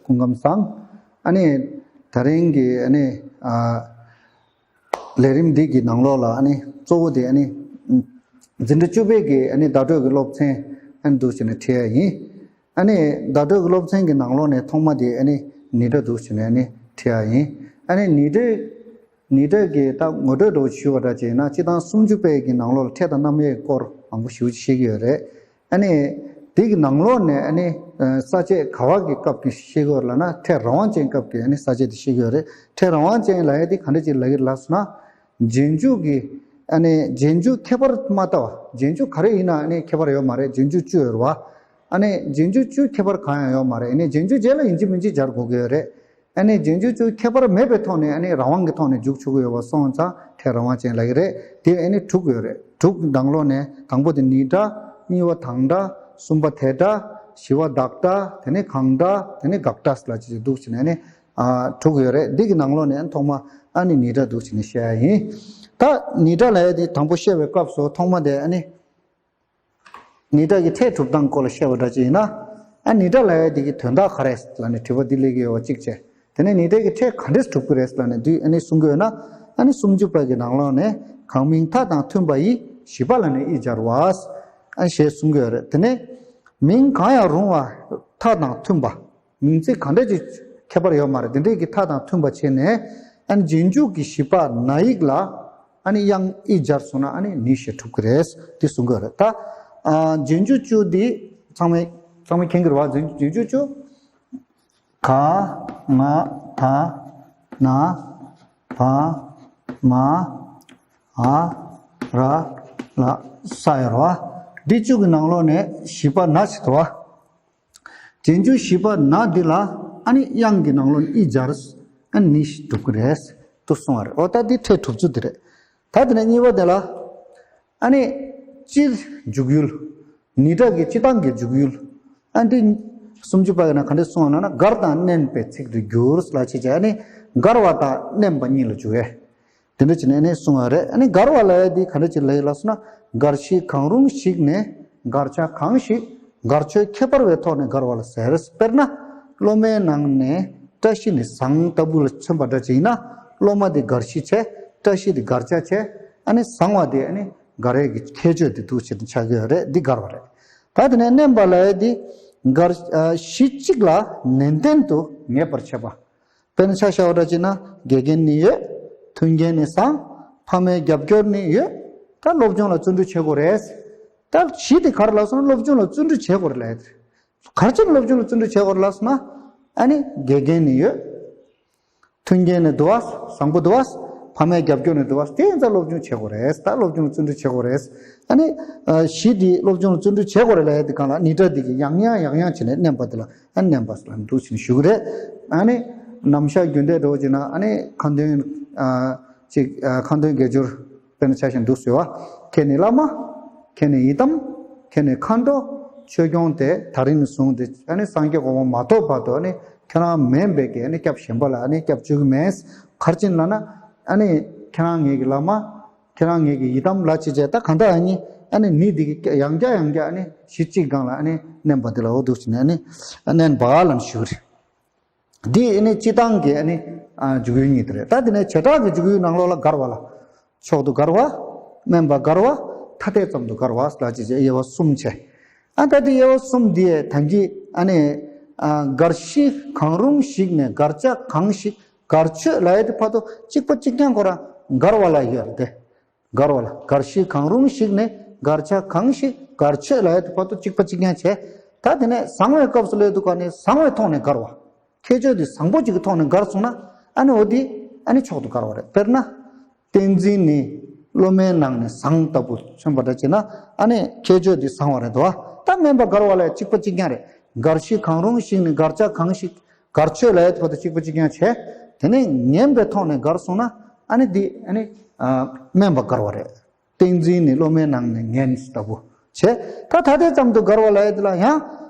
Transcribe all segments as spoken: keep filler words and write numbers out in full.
སྐུ་ཁམས་བཟང་། ཨ་ནི་ད་རིང་གི་ཨ་ནི་ཨ་ལས་རིམ་འདི་གི་ནང་ལོགས་ལ་ཨ་ནི་གཙོ་བོ་དེ་ཨ་ནི་འཛིན་གྲྭ་བཅུ་པའི་གི་ཨ་ནི་བརྡ་སྤྲོད་ཀྱི་སློབ་ཚན་ཨ་ནི་འདུག་བྱས་ནས་ཁྲིད་ཡ་ཡིན། ཨ་ནི་བརྡ་སྤྲོད་ཀྱི་སློབ་ཚན་གྱི་ནང་ལོགས་ནས་ཐོག་མ་དེ་ཨ་ནི་ནི་སྒྲ་འདུག་བྱས་ནས་ཨ་ནི་ཁྲིད་ཡ་ཡིན། ཨ་ནི་ནི་སྒྲ་ནི་སྒྲ་གི་ད་ངོ་སྤྲོད་འདྲ་བོ་ཞུས་པ་འདྲ་བྱས་ན་སྤྱི་བཏང་སུམ་ཅུ་པའི་གི་ནང་ལོགས་ལ་ཕྲད་དང་རྣམ་དབྱེའི་སྐོར་མང་པོ་ཞེ་པོ་ཅིག་བཤད་ཀྱི་ཡོད་རེད། ཨ་ནི་དེ་གི་ནང་ལོགས་ནས་ཨ་ནི་ས་བཅད་ག་བ་གི་སྐབས་ཀྱི་བཤད་ཀྱི་ཡོད་ལབ་ན་ཕྲད་རང་དབང་ཅན་སྐབས་ཀྱི་ཨ་ནི་ས་བཅད་དེ་བཤད་ཀྱི་ཡོད་རེད། ཕྲད་རང་དབང་ཅན་ལབ་ཡ་དེ་ག་འདྲ་ཅིག་ལབ་ཀྱི་ལབ་སོང་ན། རྗེས་འཇུག་གི་ཨ་ནི་རྗེས་འཇུག་ཁྱད་པར་མ་ལྟ་བ། རྗེས་འཇུག་ག་རེ་ཡིན་ན་ཨ་ནི་ཁྱད་པར་ཡོད་མ་རེད། རྗེས་འཇུག་བཅུ་ཡོད་རེད་བ། ཨ་ནི་རྗེས་འཇུག་བཅུ་ཁྱད་པར་གང་ཡང་ཡོད་མ་རེད། ཨ་ནི་རྗེས་འཇུག་རྗེས་ལ་ཡིན་གཅིག་མིན་གཅིག་སྦྱར་དགོས་ཀྱི་ཡོད་རེད། ཨ་ནི་རྗེས་འཇུག་བཅུ་ཁྱད་པར་མེད་པའི་ཐོག་ནས་ཨ་ནི་རང་དབང་གི་ཐོག་ནས་འཇུག་ཆོག་གི་ཡོད་པ་སོང་ཙང་ཕྲད་རང་དབང་ཅན་ལབ་ཀྱི་རེད། དེ་ཨ་ནི་དྲུག་ཡོད་རེད། དྲུག་ནང་ལོགས་ནས་དང་པོ་དེ་ནི་སྒྲ། གཉིས་པ་དང་སྒྲ། གསུམ་པ་དེ་སྒྲ། བཞི་པ་བདག་སྒྲ། དེ་ནས་གང་སྒྲ། དེ་ནས་དགག་སྒྲ་ལ་ཅིག་འདུག་བྱས་ནས་ཨ་ནི་ཨ་དྲུག་ཡོད་རེད། འདི་གི་ནང་ལོགས་ནས་ཐོག་མ་ཨ་ནི་ནི་སྒྲ་འདུག་བྱས་ནས་བཤད་ཡ་ཡིན། ད་ནི་སྒྲ་ལབ་ཡ་དེ་དང་པོ་བཤད་པའི་སྐབས་སུ་ཐོག་མ་དེ་ཨ་ནི་ནི་སྒྲ་གི་ཕྲད་གྲུབ་སྟངས་སྐོར་ལ་བཤད་པ་འདྲ་ཅིག་ཡིན་ན། ཨ་ནི་སྒྲ་ལབ་ཡ་དེ་གི་དོན་དག་ག་རེ་ལབ་ནས་དྲི་བ་འདི་སླེབས་ཀྱི་ཡོད་པ་གཅིག་བྱས། དེ་ནས་ནི་སྒྲ་གི་ཕྲད་ག་འདྲས་གྲུབ་ཀྱི་རེད་ལབ་ནས་འདི་ཨ་ནི་གསུང་གི་ཡོད་ན། ཨ་ནི་སུམ་ཅུ་པ་གི་ནང་ལོགས་ནས་གང་མིང་མཐའ་དང་མཐུན་པ་ཡི་བཞི་པ་ལ་ནི་ཨི་སྦྱར་བ། ཨ་ཞེས་གསུང་གི་ཡོད་རེད། དེ་ནས་མིང་གང་ཡང་རུང་བ་མཐའ་དང་མཐུན་པ། མིང་ཚིག་ག་འདྲ་ཅིག་ཁྱད་པར་ཡོད་མ་རེད། དེ་འདྲས་ཀྱི་མཐའ་དང་མཐུན་པ་བྱས་ནས་ཨ་ནི་རྗེས་འཇུག་གི་བཞི་པ་ན་ཡིག་ལ་ཨ་ནི་དབྱངས་ཨི་སྦྱར་སོང་ན་ཨ་ནི་ནི་ཞེས་གྲུབ་ཀྱི་རེད། འདི་གསུང་གི་ཡོད་རེད། ད་ཨ་རྗེས་འཇུག་བཅུ་འདི་ཚང་མས་ཚང་མས་མཁྱེན་གྱི་རེད་བ། རྗེས་རྗེས་འཇུག་བཅུ། ག་ང་ད་ན་བ་མ་འ་ར་ལ་ས་ཡོད་རེད་བ། འདི་བཅུ་གི་ནང་ལོགས་ནས་བཞི་པ་ན་ཞིག་འདུག་བ། རྗེས་འཇུག་བཞི་པ་ན་འདི་ལ་ཨ་ནི་དབྱངས་ཀྱི་ནང་ལོགས་ནས་ཨི་སྦྱར། ཨ་ནི་ནི་ཞེས་གྲུབ་ཀྱི་རེད། དུ་གསུང་བ་རེད། འོ་ད་འདི་ཕྲད་གྲུབ་ཚུལ་འདི་རེད། ད་དེ་ནས་གཉིས་པ་དེ་ལ་ཨ་ནི་སྤྱིར་འཇུག་ཡུལ། ནི་སྒྲ་གི་སྤྱི་བཏང་གི་འཇུག་ཡུལ། ཨ་འདི་སུམ་ཅུ་པ་ཡིན་ན་ག་འདྲས་གསུང་བ་ན་ན་འགར་དང་མནན་པའི་ཚིག་ཏུ་འགྱུར་ལ་བྱེད་ཅེས། ཨ་ནི་འགར་བ་དང་མནན་པ་གཉིས་ལ་འཇུག་ཡས། དེ་འདྲ་བྱས་ནས་ནི་གསུང་བ་རེད། ཨ་ནི་འགར་བ་ལབ་ཡ་འདི་ག་འདྲ་ཅིག་ལབ་ཡོད་ལབ་སོང་ན། འགར་གཞི་གང་རུང་ཞིག་ནས་འགར་བྱ་གང་ཞིག་འགར་ཆོས་ཁྱད་པར་བའི་ཐོག་ནས་འགར་བ་ལ་ཟེར། དཔེར་ན། སློབ་མའི་ནང་ནས་བཀྲ་ཤིས་ནི་བཟང་ལྟ་བུ་ལ་མཚོན་པ་འདྲ་ཅིག་ཡིན་ན། སློབ་མ་དེ་འགར་གཞི་བྱས། བཀྲ་ཤིས་དེ་འགར་བྱ་བྱས། ཨ་ནི་བཟང་བ་དེ་ཨ་ནི་འགར་ཡས་ཀྱི་ཁྱད་ཆོས་དེ་འདུག་བྱས་ནས་ཆགས་ཀྱི་ཡོད་རེད། འདི་འགར་བ་རེད། ད་དེ་ནས་མནན་པ་ལབ་ཡ་འདི་འགར་གཞི་གཅིག་ལ་ནན་ཏན་དུ་ངེས་པར་བྱེད་པ། དཔེར་ན་ཆ་བཞག་པ་འདྲ་བྱས་ན་དགེ་རྒན་ནི་ཡོད། མཐུན་རྐྱེན་ནི་བཟང་། ཕ་མའི་རྒྱབ་སྐྱོར་ནི་ཡོད། ད་སློབ་སྦྱོང་ལ་བརྩོན་འགྲུས་བྱེད་དགོས་རེད། ད་གཞི་དེ་ག་རེ་ལབ་སོང་ན་སློབ་སྦྱོང་ལ་བརྩོན་འགྲུས་བྱེད་དགོས་རེད་ལབ་ཡ་དེ་རེད། ག་རེ་བྱས་ནས་སློབ་སྦྱོང་ལ་བརྩོན་འགྲུས་བྱེད་དགོས་རེད་ལབ་སོང་ན། ཨ་ནི་དགེ་རྒན་ནི་ཡོད། མཐུན་རྐྱེན་ནི་འདུག་བ། བཟང་པོ་འདུག་བ། ཕ་མའི་རྒྱབ་སྐྱོར་ནི་འདུག་བ། དེ་ཡིན་ཙང་སློབ་སྦྱོང་བྱེད་དགོས་རེད། ད་སློབ་སྦྱོང་ལ་བརྩོན་འགྲུས་བྱེད་དགོས་རེད། ཨ་ནི་ཨ་གཞི་དེ་སློབ་སྦྱོང་ལ་བརྩོན་འགྲུས་བྱེད་དགོས་རེད་ལབ་ཡ་དེ་གང་ལ་ནི་སྒྲ་དེ་གི་ཡང་ཡང་ཡང་ཡང་བྱས་ནས་མནན་པ་དེ་ལ་ཨ་མནན་པ་ལ་འདུག་བྱས་ནས་ཞུ་གི་རེད། ཨ་ནི་ནམ་ཞག་རྒྱུན་ལྡན་འདྲ་བོ་བྱས་ན་ཨ་ནི་ཁ་འདོན་ཨ་ཅིག་ཨ་ཁ་འདོན་དགེ་སྦྱོར། དཔེར་ན་ཆ་བཞག་འདུག་ཟེར་བ། ཁྱེད་ནི་བླ་མ། ཁྱེད་ནི་ཡི་དམ། ཁྱེད་ནི་མཁའ་འགྲོ། ཆོས་སྐྱོང་དེ་ད་རིང་ནས་བཟུང་སྟེ་ཨ་ནི་སངས་རྒྱས་གོ་འཕང་མ་ཐོབ་བར་དུ་ཨ་ནི་ཁྱེད་རང་མིན་པའི་གི་ཨ་ནི་སྐྱབས་གཞན་པ་ལ་ཨ་ནི་སྐྱབས་བཅོལ་གི་མེད། ག་རེ་བྱས་ནས་ལབ་ན། ཨ་ནི་ཁྱེད་རང་ངེད་ཀྱི་བླ་མ། ཁྱེད་རང་ངེད་ཀྱི་ཡི་དམ་ལ་བྱས་བྱས་ད་གང་ལྟར་ཨ་ནི་ཨ་ནི་ནི་འདི་གི་ཡང་བསྐྱར་ཡང་བསྐྱར་ཨ་ནི་གཞི་གཅིག་སྒང་ལ་ཨ་ནི་མནན་པ་འདི་ལ་འོ་འདུག་བྱས་ནས་ཨ་ནི་མནན་པ་ལབ་ནས་ཞུ་གི་རེད། འདི་ཨ་ནི་སྤྱི་བཏང་གི་ཨ་ནི་ཨ་འཇུག་ཡུལ་གཉིས་དེ་རེད། ད་དེ་ནས་བྱེ་བྲག་གི་འཇུག་ཡུལ་ནང་ལོགས་ལ་འགར་བ་ལ། མཆོག་ཏུ་འགར་བ། དམན་པ་འགར་བ། ཐ་དད་ཙམ་དུ་འགར་བ་ལ་ཅི་བྱེད་དབྱེ་བ་གསུམ་བྱས། ཨ་ད་དེ་དབྱེ་བ་གསུམ་འདི་ཡས་ད་གིན་ཨ་ནི་ཨ་འགར་གཞི་གང་རུང་ཞིག་ནས་འགར་བྱ་གང་ཞིག་འགར་ཆོས་ལབ་ཡ་དེ་བར་དུ་གཅིག་པ་གཅིག་རྐྱང་ཁོ་རང་འགར་བ་ལ་ཡོད་རེད་དེ། འགར་བ་ལ་འགར་གཞི་གང་རུང་ཞིག་ནས་འགར་བྱ་གང་ཞིག་འགར་ཆོས་ལབ་ཡ་དེ་བར་དུ་གཅིག་པ་གཅིག་རྐྱང་བྱས། ད་དེ་ནས་བཟང་བའི་སྐབས་སུ་སླེབས་དུས་ག་ནས་བཟང་བའི་ཐོག་ནས་འགར་བ། ཁྱད་ཆོས་དེ་བཟང་པོ་གཅིག་གི་ཐོག་ནས་འགར་སོང་ན་ཨ་ནི་འོ་དེ་ཨ་ནི་མཆོག་ཏུ་འགར་བ་རེད། དཔེར་ན། བསྟན་འཛིན་ནི་སློབ་མའི་ནང་ནས་བཟང་ལྟ་བུ་མཚོན་པ་འདྲ་བྱས་ན་ཨ་ནི་ཁྱད་ཆོས་དེ་བཟང་བ་རེད་དོ། ད་དམན་པ་འགར་བ་ལ་གཅིག་པ་གཅིག་རྐྱང་རེད། འགར་གཞི་གང་རུང་ཞིག་ནས་འགར་བྱ་གང་ཞིག་འགར་ཆོས་ལ་ཡོད་པ་དང་གཅིག་པ་གཅིག་རྐྱང་བྱས། དེ་ནས་ངན་པའི་ཐོག་ནས་འགར་སོང་ན་ཨ་ནི་འདི་ཨ་ནི་ཨ་དམན་པ་འགར་བ་རེད། བསྟན་འཛིན་ནི་སློབ་མའི་ནང་ནས་ངན་ལྟ་བུ་བྱས། ད་ཐ་དད་ཙམ་དུ་འགར་བ་ལབ་ཡ་དེ་ལ་ཡང་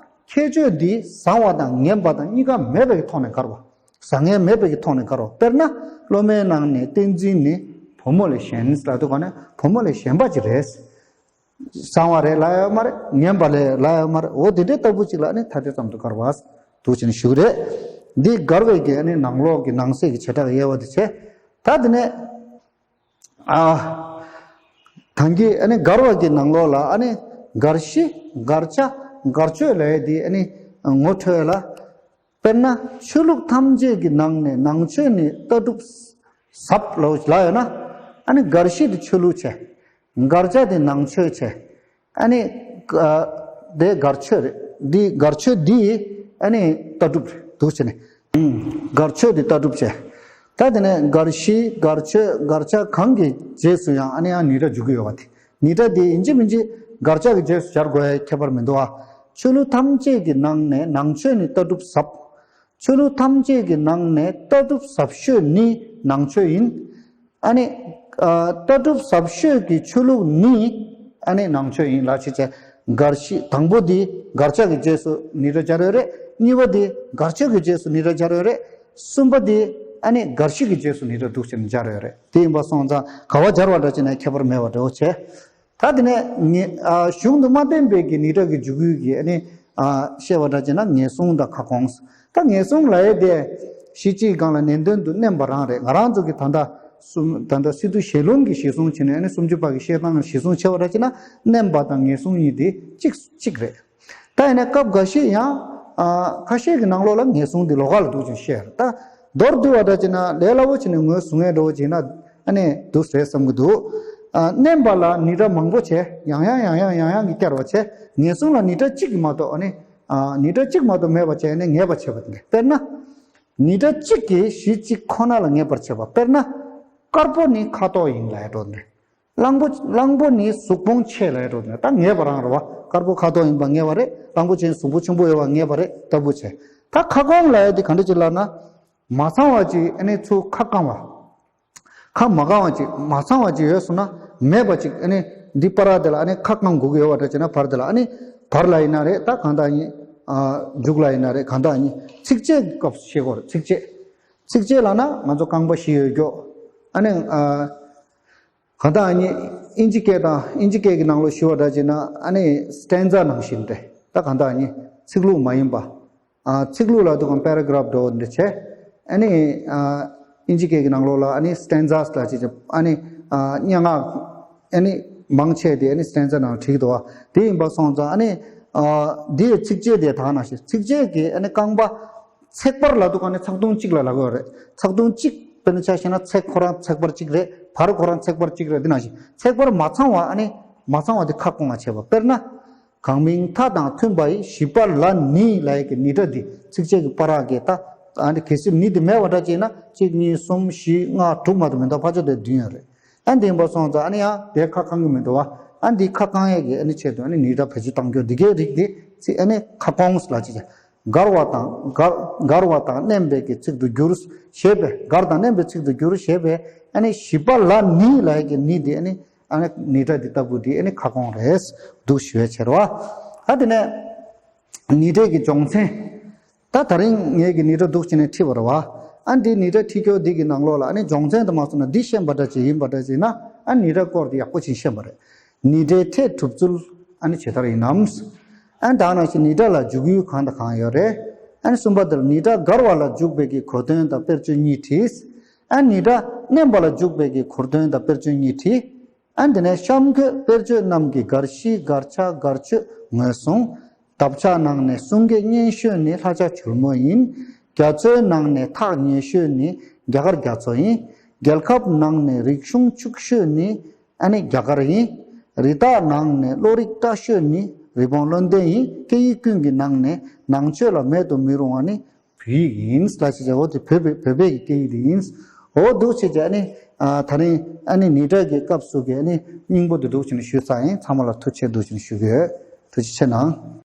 ཁྱད་ཆོས་འདི་བཟང་བ་དང་ངན་པ་དང་གཉིས་ཀ་མེད་པའི་ཐོག་ནས་འགར་བ། བཟང་ངན་མེད་པའི་ཐོག་ནས་འགར་བ། དཔེར་ན་སློབ་མའི་ནང་ནས་བསྟན་འཛིན་ནི་བུ་མོ་ལས་གཞན་ལབ་དུས་ག་ནས་བུ་མོ་ལས་གཞན་པ་ཅིག་རེད། བཟང་བ་རེད་ལབ་ཡོད་མ་རེད། ངན་པ་རེད་ལབ་ཡོད་མ་རེད། འོ་དེ་འདྲའི་ལྟ་བུ་ཅིག་ལ་ནི་ཐ་དད་ཙམ་དུ་འགར་བ་འདུག་ཅེས་ནས་ཞུ་གི་རེད། འདི་མགར་བའི་གི་ཨ་ནི་ནང་ལོགས་ཀྱི་ནང་གསེས་ཀྱི་བྱེ་བྲག་དབྱེ་བ་དེ་བྱས། ད་དེ་ནས་ཨ། ད་གིན་ཨ་ནི་མགར་བ་གི་ནང་ལོགས་ལ་ཨ་ནི་མགར་ཤྲཱི་མགར་ལྕགས་མགར་མཆོད་ལབ་ཡས་དེ་ཨ་ནི་ངོ་འཕྲོད་ལ། དཔེར་ན་ཆོས་ལུགས་ཐམས་ཅད་ཀྱི་ནང་ནས་ནང་ཆོས་ནི་ལྟ་གྲུབ་ཟབ་ལོ་ལ་ཡོད་ན། ཨ་ནི་མགར་ཤྲཱི་དེ་ཆོས་ལུགས་བྱས། མགར་ལྕགས་དེ་ནང་ཆོས་བྱས། ཨ་ནི་ཨ། དེ་མགར་མཆོད་རེད། འདི་མགར་མཆོད་འདི་ཨ་ནི་ལྟ་གྲུབ་རེད་འདུག་བྱས་ནས། ཨུམ། མགར་མཆོད་འདི་ལྟ་གྲུབ་བྱས། ད་དེ་ནས་མགར་ཤྲཱི་མགར་མཆོད་མགར་ལྕགས་གང་གི་རྗེས་སུ་ཡང་ཨ་ནི་ཡང་ནི་སྒྲ་འཇུག་གི་ཡོད་པ་དེ། ནི་སྒྲ་དེ་ཡིན་གཅིག་མིན་གཅིག་མགར་ལྕགས་ཀྱི་རྗེས་སུ་སྦྱར་དགོས་ཡ་ཁྱད་པར་མི་འདུག་ཨ། ཆོས་ལུགས་ཐམས་ཅད་ཀྱི་ནང་ནས་ནང་ཆོས་ནི་ལྟ་གྲུབ་ཟབ། ཆོས་ལུགས་ཐམས་ཅད་ཀྱི་ནང་ནས་ལྟ་གྲུབ་ཟབ་ཤོས་ནི་ནང་ཆོས་ཡིན། ཨ་ནི་ཨ། ལྟ་གྲུབ་ཟབ་ཤོས་ཀྱི་ཆོས་ལུགས་ནི་ཨ་ནི་ནང་ཆོས་ཡིན་ལ་ཕྱི་བྱས། མགར་ཤྲཱི་དང་པོ་འདི་མགར་ལྕགས་ཀྱི་རྗེས་སུ་ནི་སྒྲ་སྦྱར་ཡོད་རེད། གཉིས་པ་འདི་མགར་མཆོད་ཀྱི་རྗེས་སུ་ནི་སྒྲ་སྦྱར་ཡོད་རེད། གསུམ་པ་འདི་ཨ་ནི་མགར་ཤྲཱི་གི་རྗེས་སུ་ནི་སྒྲ་འདུག་བྱས་ནས་སྦྱར་ཡོད་རེད། དེ་ཡིན་པ་སོང་ཙང་ག་བ་སྦྱར་བ་འདྲ་བྱས་ན་ཁྱད་པར་མེད་པ་འདྲ་བོ་བྱས། ད་དེ་ནས་ངེས་ཨ། གཞུང་དུ་མ་བསྟན་པའི་གི་ནི་སྒྲ་གི་འཇུག་ཡུལ་གྱི་ཨ་ནི་ཨ། བཤད་པ་འདྲ་བྱས་ན་ངེས་གཟུང་དང་ཁ་སྐོང་། ད་ངེས་གཟུང་ལབ་ཡས་དེ་གཞི་གཅིག་སྒང་ལ་ནན་ཏན་དུ་བསྣན་པ་རང་རེད། ང་རང་ཚོ་གི་ད་ལྟ་གསུམ་ད་ལྟ་སི་ཏུ་ཞལ་ལུང་གི་གཞི་གཟུང་བྱས་ནས་ཨ་ནི་སུམ་ཅུ་པ་གི་བཤད་སྟངས་གཞི་གཟུང་བྱས་པ་འདྲ་བྱས་ན་བསྣན་པ་དང་ངེས་གཟུང་གཉིས་དེ་གཅིག་གཅིག་རེད། ད་ཡིན་ན་སྐབས་འགའ་ཤས་ཡང་ཨ། ཁ་ཤས་ཀྱི་ནང་ལོགས་ལ་ངེས་གཟུང་འདི་ལོགས་ཀ་ལ་འདུག་ཅིང་བཤད། ད་མདོར་བསྡུས་པ་འདྲ་བྱས་ན་ལས་སླ་བོ་བྱས་ནས་ངོས་བཟུང་ཡས་འདྲ་བོ་བྱས་ན་ཨ་ནི་འདུག་རེད་བསམ་གྱི་འདུག་ཨ། བསྣན་པ་ལ་ནི་སྒྲ་མང་པོ་བྱས། ཡང་ཡང་ཡང་ཡང་ཡང་ཡང་གི་བསྐྱར་བ་བྱས། ངེས་གཟུང་ལ་ནི་སྒྲ་གཅིག་གིས་མ་གཏོགས་ཨ་ནི་ཨ། ནི་སྒྲ་གཅིག་མ་གཏོགས་མེད་པ་བྱས་ནས་ངེས་པར་བྱེད་པ་དེ་འདྲ། དཔེར་ན། ནི་སྒྲ་གཅིག་གིས་གཞི་གཅིག་ཁོ་ན་ལ་ངེས་པར་བྱེད་པ། དཔེར་ན། དཀར་པོ་ནི་ཁ་དོག་ཡིན་ལབ་ཡས་འདྲ་བོ་དེ་འདྲ། གླང་པོ་གླང་པོ་ནི་གཟུགས་ཕུང་ཆེ་ལབ་ཡས་འདྲ་བོ་དེ་འདྲ། ད་ངེས་པ་རང་རེད་བ། དཀར་པོ་ཁ་དོག་ཡིན་པ་ངེས་པ་རེད། གླང་པོ་ཆེ་གཟུགས་པོ་ཆེན་པོ་ཡོད་པ་ངེས་པ་རེད། ལྟ་བུ་བྱས། ད་ཁ་སྐོང་ལབ་ཡས་དེ་ག་འདྲ་ཅིག་ལབ་ན། མ་ཚང་བ་ཅིག་ཨ་ནི་ཚུར་ཁ་བཀང་བ། ཁ་མ་བཀང་བ་ཅིག་མ་ཚང་བ་ཅིག་ཡོད་སོང་ན། མེད་པ་ཅིག་ཨ་ནི་འདི་བར་དེ་ལ་ཨ་ནི་ཁ་བཀང་དགོས་ཀྱི་ཡོད་པ་འདྲ་བྱས་ན་བར་དེ་ལ་ཨ་ནི་བར་ལ་ཡིན་ན་རེད། ད་གང་ལྟར་ཡིན། ཨ། མཇུག་ལ་ཡིན་ན་རེད། གང་ལྟར་ཡིན། ཚིགས་བཅད་ཀྱི་སྐབས་སུ་བཤད་དགོས་རེད། ཚིགས་བཅད། ཚིགས་བཅད་ལབ་ན་ང་ཚོ་རྐང་པ་བཞི་ཡོད་རྒྱུ། ཨ་ནི་ཨ། གང་ལྟར་ཨ་ནི་ཨིན་ཇི་སྐད་དང་ཨིན་ཇི་སྐད་ཀྱི་ནང་ལོགས་ཞུ་བ་འདྲ་བྱས་ན་ཨ་ནི་སི་ཊན་ཛ་ནང་བཞིན་ཏེ། ད་གང་ལྟར་ཨ་ནི་ཚིག་ལྷུག་མ་ཡིན་པ། ཨ། ཚིག་ལྷུག་ལབ་དུས་སྒང་པེ་ར་གྷ་རབ་འདྲ་བོ་འདི་བྱས། ཨ་ནི་ཨ། ཨིན་ཇི་སྐད་ཀྱི་ནང་ལོགས་ལ་ཨ་ནི་སི་ཊན་ཛ་ལབ་བྱས་བྱས། ཨ་ནི་ཨ། སྙན་ངག་ཨ་ནི་མང་ཆེ་དེ་ཨ་ནི་སི་ཊན་ཛ་ནང་བྲིས་འདུག་བ། དེ་ཡིན་པ་སོང་ཙང་ཨ་ནི་ཨ། འདིའི་ཚིགས་བཅད་དེ་ད་ནང་བཞིན་ཚིགས་བཅད་ཀྱི་ཨ་ནི་རྐང་པ། ཚེག་བར་ལབ་དུས་སྒང་ནི་ཚེག་ཐུང་གཅིག་ལ་ལབ་ཀྱི་ཡོད་རེད། ཚེག་ཐུང་གཅིག་དཔེར་ན་ཆ་བཞག་ན་ཚེག་ཁོ་རང་ཚེག་བར་གཅིག་རེད། བར་ཁོ་རང་ཚེག་བར་གཅིག་རེད། འདི་ནང་བཞིན་ཚེག་བར་མ་ཚང་བ་ཨ་ནི་མ་ཚང་བ་དེ་ཁ་སྐོང་བ་བྱས་པ། དཔེར་ན། གང་མིང་མཐའ་དང་མཐུན་པ་ཡི། ཞིབ་པ་ལ་ནི་ལབ་ཡས་ཀྱི་ནི་སྒྲ་འདི་ཚིགས་བཅད་ཀྱི་བར་གྱི་ད་ཨ་ནི་གལ་སྲིད་ནི་དེ་མེད་པ་འདྲ་བྱས་ན་གཅིག་གཉིས་གསུམ་བཞི་ལྔ་དྲུག་མ་གཏོགས་མི་འདུག་ཕལ་ཆེར་དེ་བདུན་ཡོད་རེད། ཨ་འདི་ཡིན་པ་སོང་ཙང་ཨ་ནི་ཡང་དེ་ཁ་བཀང་གི་མི་འདུག་བ། ཨ་འདི་ཁ་བཀང་ཡས་ཀྱི་ཨ་ནི་ཆེད་དུ་ཨ་ནི་ནི་སྒྲ་བེད་སྤྱོད་གཏང་རྒྱུ་འདི་གའི་རིགས་འདི་ཚིག་ཨ་ནི་ཁ་སྐོང་ལབ་ཅིག་བྱས། མགར་བ་དང་མགར་མགར་བ་དང་བསྣན་པའི་གི་ཚིག་ཏུ་འགྱུར་ཞེས་པས། མགར་དང་བསྣན་པའི་ཚིག་ཏུ་འགྱུར་ཞེས་པས། ཨ་ནི་ཞིབ་པ་ལ་ནི་ལབ་ཡས་ཀྱི་ནི་འདི་ཨ་ནི་ཨ་ནི་ནི་སྒྲ་འདི་ལྟ་བུ་འདི་ཨ་ནི་ཁ་སྐོང་རེད་འདུག་ཞུ་བའི་ཕྱིར་རོ། ཨ་དེ་ནས་ནི་སྒྲའི་གི་སྦྱོང་ཚན། ད་ད་རིང་ངས་ཀྱི་ནི་སྒྲ་འདུག་ཅིག་ནས་ཁྲིད་པ་རེད་བ། ཨ་འདི་ནི་སྒྲ་ཁྲིད་སྐྱོར་འདི་གི་ནང་ལོགས་ལ་ཨ་ནི་སྦྱོང་ཚན་དུ་མ་སོང་ན་འདི་ཤེས་པ་འདྲ་ཅིག་ཡིན་པ་འདྲ་ཅིག་ན། ཨ་ནི་སྒྲ་སྐོར་འདི་ཡག་པོ་ཅིག་ཤེས་པ་རེད། ནི་སྒྲའི་ཕྲད་གྲུབ་ཚུལ་ཨ་ནི་ཇི་ལྟར་ཡིན་ནམ། ཨ་ནི་ད་ནང་བཞིན་ནི་སྒྲ་ལ་འཇུག་ཡུལ་གང་དང་གང་ཡོད་རེད། ཨ་ནི་གསུམ་པ་དེར་ནི་སྒྲ་མགར་བ་ལ་འཇུག་པའི་གི་གོ་དོན་དང་དཔེར་བརྗོད་གཉིས་བྲིས། ཨ་ནི་སྒྲ་བསྣན་པ་ལ་འཇུག་པའི་གི་གོ་དོན་དང་དཔེར་བརྗོད་གཉིས་བྲིས། ཨ་ནི་དེ་ནས་གཤམ་འཁོད་དཔེར་བརྗོད་རྣམས་ཀྱི་མགར་ཤྲཱི་མགར་ལྕགས་མགར་མཆོད་ངོས་བཟུང་། འདབ་ཆགས་ནང་ནས་གསུང་སྐད་སྙན་ཤོས་ནི་ལྷ་ལྕགས་གྱོལ་མོ་ཡིན། རྒྱ་མཚོའི་ནང་ནས་ཐག་ཉེ་ཤོས་ནི་རྒྱ་གར་རྒྱ་མཚོ་ཡིན། རྒྱལ་ཁབ་ནང་ནས་རིག་གཞུང་ཕྱུག་ཤོས་ནི་ཨ་ནི་རྒྱ་གར་ཡིན། རི་དྭགས་ནང་ནས་བློ་རིག་བཀྲ་ཤོས་ནི་རི་བོང་བློ་ལྡན་ཡིན། སྐད་ཡིག་ཀུན་གྱི་ནང་ནས་ནང་ཆོས་ལ་མེད་དུ་མི་རུང་བ་ནི་བོད་ཡིག་ཡིན་ལ་ཞེས་བྱ། འོ་དེ་བོད་པའི་བོད་པའི་སྐད་ཡིག་དེ་ཡིན། འོ་འདུག་བྱས་ཀྱི་ཨ་ནི་ཨ་ད་རིང་ཨ་ནི་ནི་སྒྲ་གི་སྐབས་སུ་གི་ཨ་ནི་སྙིང་པོ་དེ་འདུག་བྱས་ནས་ཞུས་ཚར་ཡིན། ཚང་མ་ལ་ཐུགས་རྗེ་ཆེ་འདུག་བྱས་ནས་ཞུ་གི་ཡོད། ཐུགས་རྗེ་ཆེ་གནང་།